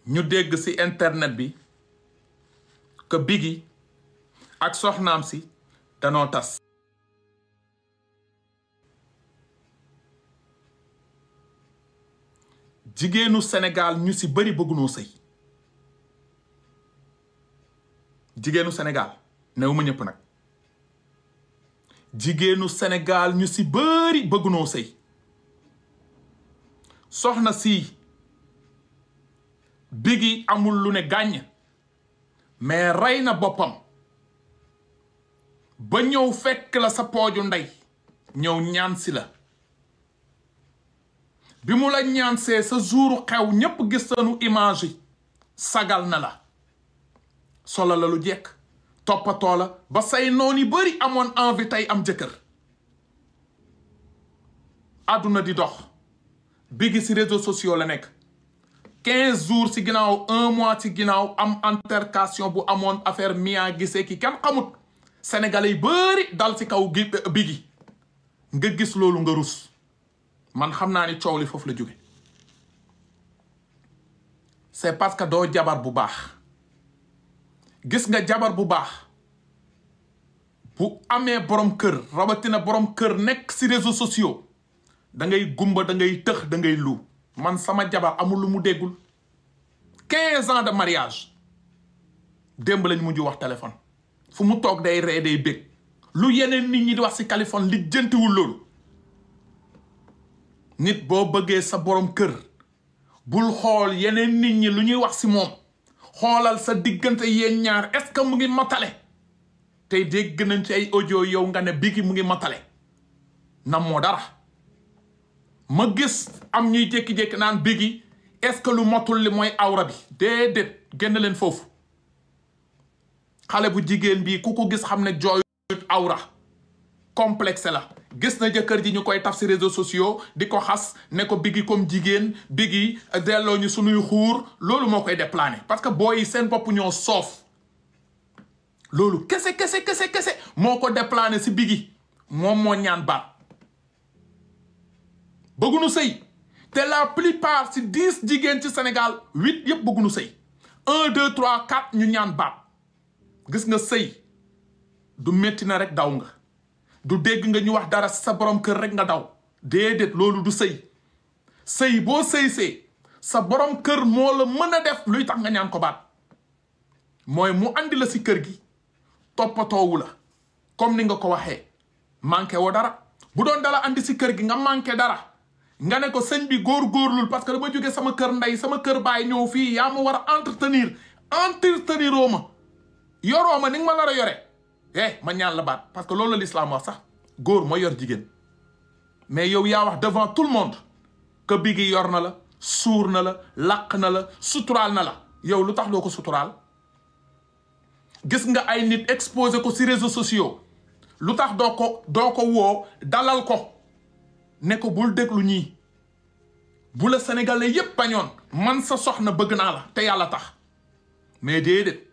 ñu dégg ci internet bi que Biggi ak soxnaam si danoo tas. jigéenu Sénégal ñu ci bari bëggunoo sëy. jigéenu Sénégal néew ma ñëpp nag. jigéenu Sénégal ñu ci bari bëggunoo sëy. soxna si Biggi amul lu ne gàññ mais rey na boppam ba ñëw fekk la sa pooju ndey ñëw ñaan si la bi mu la ñaansee sa jouru xew ñépp gis nañu image yi sagal na la solo la lu jekk toppatoo la ba say noon yi bari amoon envie tey am jëkkër àdduna di dox Biggi ci réseaux sociaux la nekk 15 jours ci ginnaaw 1 mois ci ginnaaw am altercation bu amoon affaire Mia Guissé ki kenn xamut sénégalais yi bari dal ci kaw Biggi nga gis loolu nga rus man xam naa ni coow li foofu la jóge c'est parce que doo jabar bu baax gis nga jabar bu baax bu amee borom kër rawatina borom kër nekk ci réseaux sociaux da ngay gumba da ngay tëx da ngay lu man sama jabar amul lu mu déggul 15 ans de mariage démb lañ mujj wax téléphone fu mu toog day ree day bég lu yeneen nit ñi di wax ci Californie li jëntiwul loolu nit boo bëggee sa borom kër bul xool yeneen nit ñi lu ñuy wax ci moom xoolal sa diggante yéen ñaar est-ce que mu ngi matale tey dégg nañ ci ay audio yow nga ne Biggi mu ngi matale nam moo dara ma gis am ñuy jékki-jékki naan Biggi est-ce que lu motul li mooy awra bi déedéet génn leen foofu xale bu jigéen bi ku ko gis xam ne jooyut awra complexe la gis na jëkkër ji ñu koy taf ci réseaux sociaux di ko xas ne ko Biggi comme jigéen Biggi delloo ñu sunuy xuur loolu moo koy déplané parce que booy yi seen bopp ñoo soof loolu kese moo ko déplané ci Biggi moom moo ñaan baat bëggunu sëy te la plupart ci 10 jigéen ci Sénégal 8 yëpp bëggunu sëy 1 2 3 4 ñu ñaan baat gis nga sëy du metti na rek daw nga du dégg nga ñu wax dara ci sa borom kër rek nga daw déedéet loolu du sëy sëy boo sëy sa borom kër moo la mën a def luy tax nga ñaan ko baat mooy mu andi la ci kër gi toppatoowu la comme ni nga ko waxee manqué woo dara bu doon dala andi ci kër gi nga manqué dara nga ne ko sëñ bi góorgóorlul parce que dama jóge sama kër ndey sama kër baay ñëw fii yaa ma war a entreteniroo ma yoroo ma ni nga ma nar a yore ma ñaan la baat parce que loolu la l'islam wax sax góor mooy yor jigéen mais yow yaa wax devant tout le monde que Biggi yor na la suur na la làq na la suturaal na la yow lu tax doo ko suturaal gis nga ay nit exposé ko ci réseaux sociaux lu tax doo ko woo dalal ko ne ko bul déglu ñii bu la sénégalais yépp bañoon man sa soxna bëgg naa la te yàlla tax mais déedéet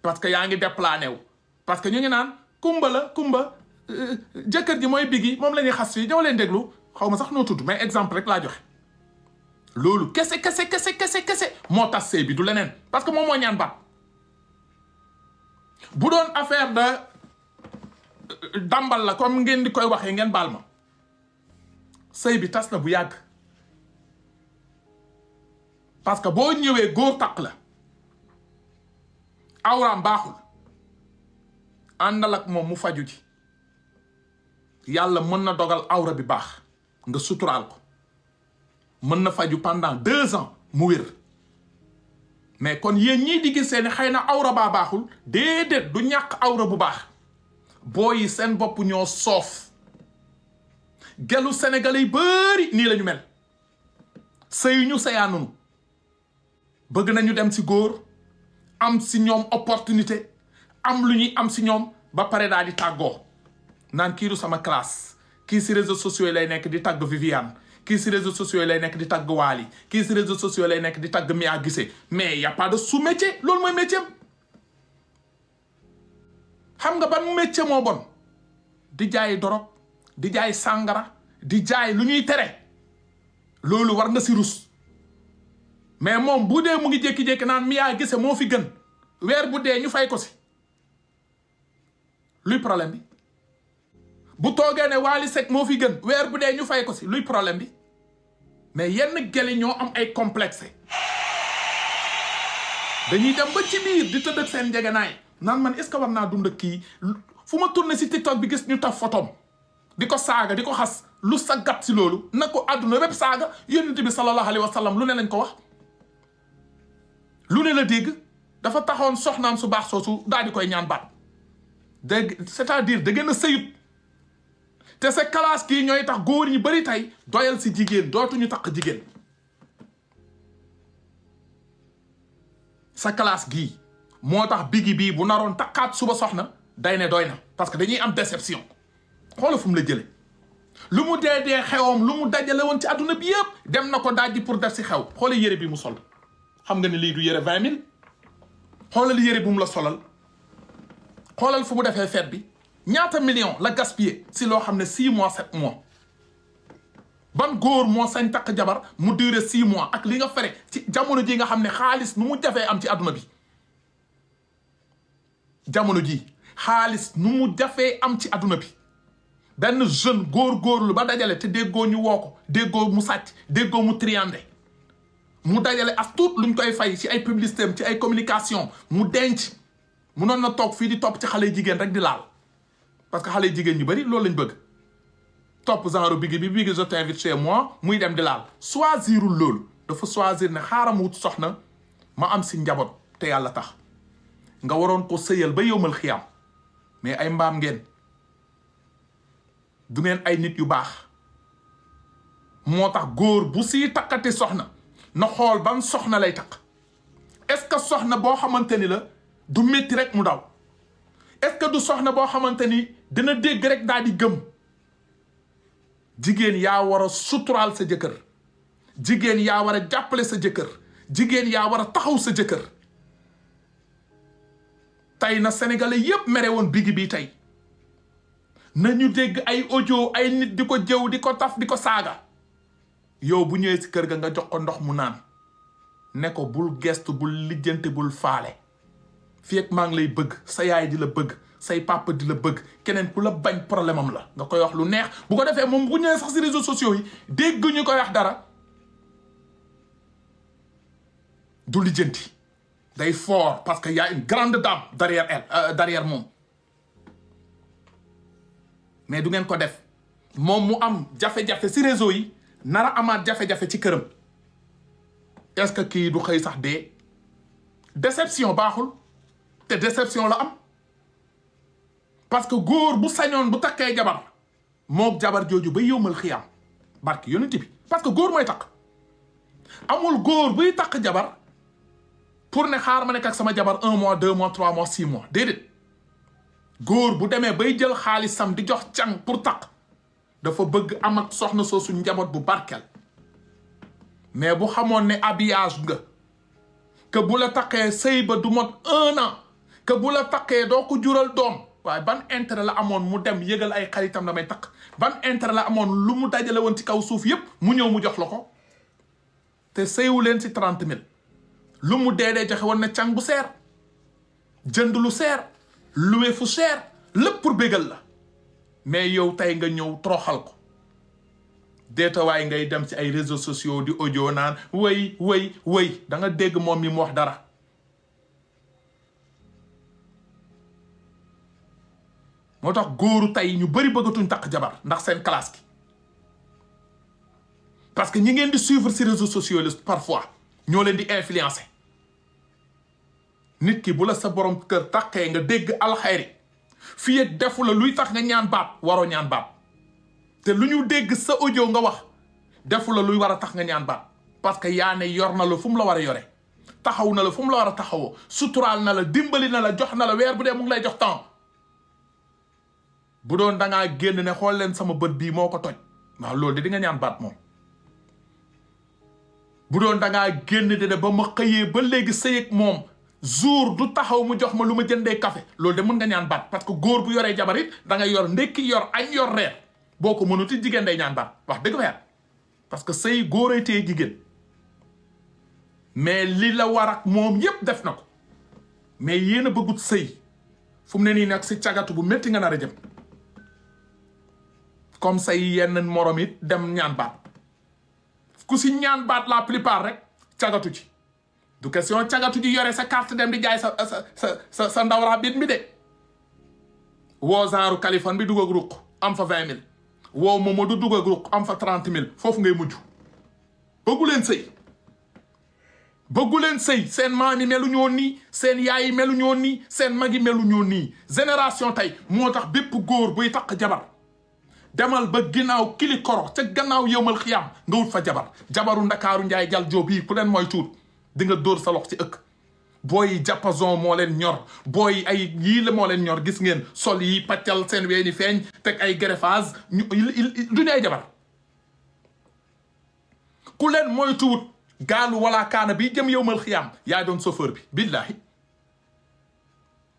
parce que yaa ngi déplané wu parce que ñu ngi naan kumba jëkkër ji mooy Biggi moom la ñuy xas fii ñëw leen déglu xaw ma sax noo tudd mais exemple rek laa joxe loolu kese moo tas sëy bi du leneen parce que moom moo ñaan baat bu doon affaire de dambal la comme ngeen di koy waxee ngeen baal ma sëy bi tas na bu yàgg parce que boo ñëwee góor taq la awraam baaxul àndal ak moom mu faju ji yàlla mën na dogal awra bi baax nga suturaal ko mën na faju pendant 2 ans mu wér mais kon yéen ñii di gisee ne xëy na awra baa baaxul déedéet du ñàkk awra bu baax booy yi seen bopp ñoo soof gelu sénégalais yi bari nii lañu mel sëy ñu sëyaanunu bëgg nañu dem ci góor am ci ñoom opportunité am lu ñuy am ci ñoom ba pare daal di tàggoo naan kii du sama classe kii ci réseaux sociaux yi lay nekk di tàgg Viviane kii ci réseaux sociaux yi lay nekk di tàgg Wally kii ci réseaux sociaux yi lay nekk di tàgg Mia Guissé mais y a pas de sous-métier loolu mooy métier xam nga ban métier moo bon di jaay dorog di jaay sàngara di jaay lu ñuy tere loolu war nga ci rus mais moom bu dee mu ngi jékki-jékki naan Mia Guissé moo fi gën weer bu dee ñu fay ko si luy problème bi bu toogee ne Wally Seck moo fi gën weer bu dee ñu fay ko si luy problème bi mais yenn gel yi ñoo am ay complexe dañuy dem ba ci biir di tëdd ak seen njegenaay naan man est-ce que war naa dund ak kii fu ma tourné si TikTok bi gis ñu taf photom di ko saaga di ko xas lu sa gat si loolu na ko àdduna bépp saaga yonent bi sallallahu alayhi wa sallam lu ne lañ ko wax lu ne la dégg dafa taxoon soxnaam su baax soosu daal di koy ñaan baat dégg c'est-à-dire da ngeen a sëyut te sa classe kii ñooy tax góor ñi bari tey doyal si jigéen dootuñu takk jigéen sa classe gii moo tax bigi bii bu naroon takkaat suba soxna day ne doy na parce que dañuy am déception xoola fu mu la jële lu mu dee xewam lu mu dajale woon ci adduna bi yëpp dem na ko dajji pour def si xew xoola yére bi mu sol xam nga ne lii du yére 20 000 xoolal yére bu mu la solal xoolal fu mu defee fête bi ñaata million la gaspillé si loo xam ne 6 mois 7 mois ban góor moo sañ takk jabar mu duré 6 mois ak li nga fere ci jamono ji nga xam ne xaalis nu mu jafee am ci adduna bi jamono ji xaalis nu mu jafee am ci adduna bi benn jeune góor-góorlu ba dajale te déggoo ñu woo ko déggoo mu sàcc déggoo mu triandé mu dajale as tuut luñ koy fay ci ay publicité ci ay communication mu denc mu noon na toog fii di topp ci xale jigéen rek di laal parce que xale jigéen ñu bari loolu lañ bëgg topp genre bigi je t'invite chez moi muy dem di laal choisirul loolu dafa choisir ne xaaral ma wut soxna ma am si njaboot te yàlla tax nga waroon ko sëyal ba yowmal xiyaam mais ay mbaam ngeen du ngeen ay nit yu baax moo tax góor bu siy takkati soxna na xool ban soxna lay takk est-ce que soxna boo xamante ni la du métti rek mu daw est-ce que du soxna boo xamante ni dina dégg rek daal di gëm jigéen yaa war a suturaal sa jëkkër jigéen yaa war a jàppale sa jëkkër jigéen yaa war a taxaw sa jëkkër tey na sénégalais yépp mere woon bigi bi tey nañu dégg ay audio ay nit di ko jëw di ko taf di ko saaga yow bu ñëwee si kër ga nga jox ko ndox mu naan ne ko bul gestu bul lijjante bul faale fii ak maa ngi lay bëgg sa yaay di la bëgg say papa di la bëgg keneen ku la bañ problème am la nga koy wax lu neex bu ko defee moom bu ñëwee sax si réseaux sociaux yi dégg ñu koy wax dara du lijjanti day fort parce que y a une grande dame derrière elle derrière moom mais du ngeen ko def moom mu am jafe-jafe si réseau yi nara amaat jafe-jafe ci këram est-ce que kii du xëy sax dee déception baaxul te déception la am parce que góor bu sañoon bu takkee jabar mook jabar jooju ba yowmal xiyaam barki yonent bi parce que góor mooy takk amul góor buy takk jabar pour ne xaar ma nekk ak sama jabar 1 mois 2 mois 3 mois 6 mois déedéet góor bu demee bay jël xaalisam di jox càng pour takk dafa bëgg am ak soxna soosu njaboot bu barkel mais bu xamoon ne habillage nga que bu la takkee sëy ba du mot 1 an que bu la takkee doo ko jural doom waaye ban intérêt la amoon mu dem yëgal ay xaritam damay takk ban intérêt la amoon lu mu dajale woon ci kaw suuf yépp mu ñëw mu jox la ko te sëywu leen ci 30 000 lu mu dee joxe woon na càng bu seer jënd lu seer loué fu seer lépp pour bégal la mais yow tey nga ñëw toroxal ko deetawaay ngay dem ci ay réseaux sociaux di audio naan way da nga dégg moom mi mu wax dara moo tax góoru tey ñu bari bëggatuñ takk jabar ndax seen classe gi parce que ñi ngeen di suivre ci réseaux sociaux yi parfois ñoo leen di influencer nit ki bu la sa borom kër takkee nga dégg alxayri fii ak defu la luy tax nga ñaan baat waroo ñaan baat te lu ñu dégg sa audio nga wax defu la luy war a tax nga ñaan baat parce que yaa ne yor na la fu mu la war a yore taxaw na la fu mu la war a taxawoo suturaal na la dimbali na la jox na la weer bu dee mu ngi lay jox temps bu doon dangaa génn ne xool leen sama bët bii moo ko toj waaw loolu de di nga ñaan baat moom bu doon dangaa génn de ba ma xëyee ba léegi sëy ak moom jour du taxaw mu jox ma lu ma jëndee café loolu de mën nga ñaan baat parce que góor bu yoree jabar it da nga yor ndekki yor añ yor reer boo ko mënuti jigéen day ñaan baat wax dëgg fa yàlla parce que sëy góoray téye jigéen mais li la war ak moom yépp def na ko mais yéen a bëggut sëy fu mu ne nii nag si cagatu bu métti nga nar a jëm comme say yenn morom it dem ñaan baat ku si ñaan baat la plupart rek cagatu ci du question cagatu ji yore sa carte dem di jaay sa ndawra bit mi de woo genre Kaliphone bi dugg ak ruq am fa 20 000 woo Momadou dugg ak ruq am fa 30 000 foofu ngay mujj bëggu leen sëy seen maam yi melu ñoo nii seen yaay yi melu ñoo nii seen mag yi melu ñoo nii génération tey moo tax bépp góor buy takk jabar demal ba ginnaaw kili koro ca gannaaw yowmal xiyaam nga wut fa jabaru ndakaaru njaay jal joob yi ku leen mooy tuut di nga dóor sa lox ci ëkk booy diapason moo leen ñor booy ay yii la moo leen ñor gis ngeen sol yi paccal seen weeni feeñ teg ay greffage du ñu ay jabar ku leen mooy tuut gaalu wala kaana bi jëm yowmal xiyaam yaay doon chauffeur bi billahi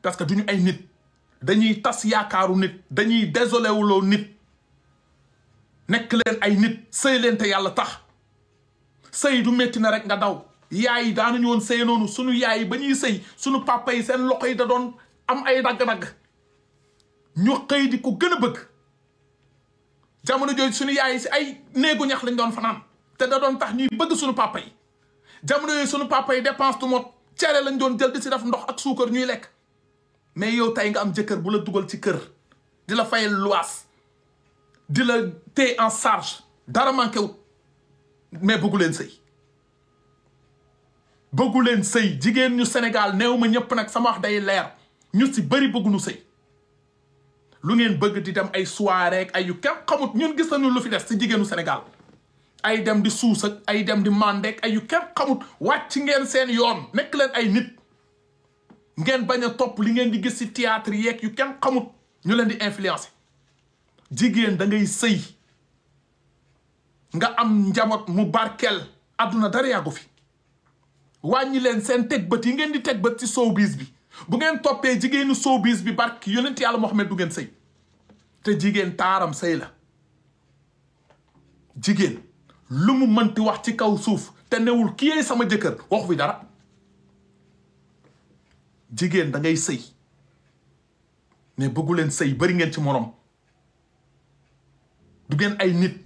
parce que duñu ay nit dañuy tas yaakaaru nit dañuy désolé wuloo nit nekk leen ay nit sëy leen te yàlla tax sëy du métti na rek nga daw yaay yi daanuñu woon sëy noonu sunu yaay yi ba ñuy sëy sunu papa yi seen loxo yi da doon am ay dagg-dagg ñu xëy di ko gën a bëgg jamono jooju sunu yaay yi si ay néegu ñax lañ doon fanaan te da doon tax ñuy bëgg sunu papa yi jamono yooyu sunu papa yi dépense du mot cere lañ doon jël di si def ndox ak suukar ñuy lekk mais yow tey nga am jëkkër bu la dugal ci kër di la fayal luwaas di la téye en charge dara manqué wut mais bëggu leen sëy jigéen ñu Sénégal néew ma ñëpp nag sama wax day leer ñu si bëri bëgguñu sëy lu ngeen bëgg di dem ay soirée ak ay yu kenn xamut ñun gis nañu lu fi des si jigéenu Sénégal ay dem di suus ak ay dem di mandek ay yu kenn xamut wàcc ngeen seen yoon nekk leen ay nit ngeen bañ a topp li ngeen di gis si théâtre yeeg yu kenn xamut ñu leen di influencer jigéen da ngay sëy nga am njaboot mu barkeel adduna dara yàggu fi wàññi leen seen teg bët yi ngeen di teg bët ci showbiz bi bu ngeen toppee jigéenu showbiz bi barki yonent yàlla Muhammad du ngeen sëy te jigéen taaram sëy la jigéen lu mu mënti wax ci kaw suuf te newul kii sama jëkkër waxu fi dara jigéen da ngay sëy mais bëggu leen sëy bari ngeen ci morom du ngeen ay nit